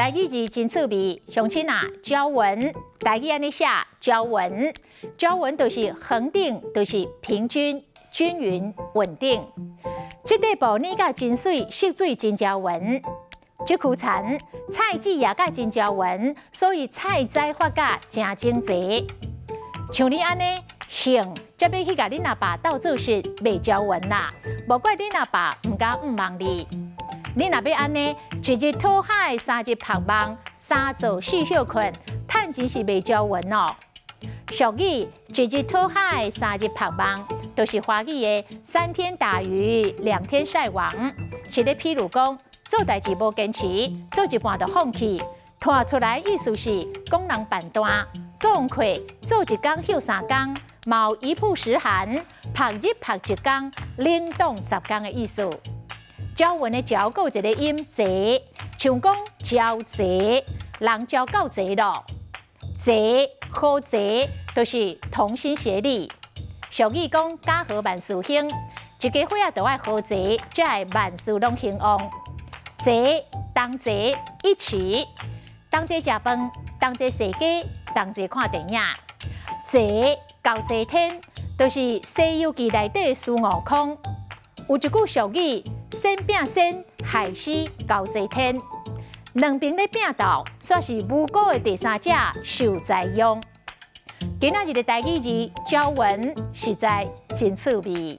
台語字真趣味，鄉親啊，朝聞，台語按呢寫，朝聞，朝聞就是恆定，就是平均、均勻、穩定。這塊布染甲真媠，色水真朝勻。這區田菜籽也甲真朝勻，所以菜栽發甲誠整齊。像你按呢，興才欲去共恁阿爸鬥做事，袂朝勻啦。無怪恁阿爸毋敢向望你。你若欲按呢，一日討海，三日曝網，三做四歇睏，趁錢是袂朝勻哦。俗語一日討海，三日曝網，就是華語的三天打魚兩天曬網，是咧譬如講，做代誌無堅持，做一半就放棄，拖出來意思是講人笨蛋，總括做一工歇三工，嘛有一曝十寒，曝日曝一工，冷凍十工的意思。朝聞的朝閣有一個音齊，像講朝齊，人朝夠齊咯，齊好齊，就是同心協力。俗語講家和萬事興，一家伙仔都愛和齊，才會萬事攏興旺。齊同齊一起，同齊食飯，同齊踅街，同齊看電影。齊猴齊天，就是《西遊記》內底孫悟空。有一句俗語：先拚仙，害死猴齊天。兩邊咧拚鬥，煞是無辜的第三者受災殃。今仔日的台語字朝聞，實在真趣味。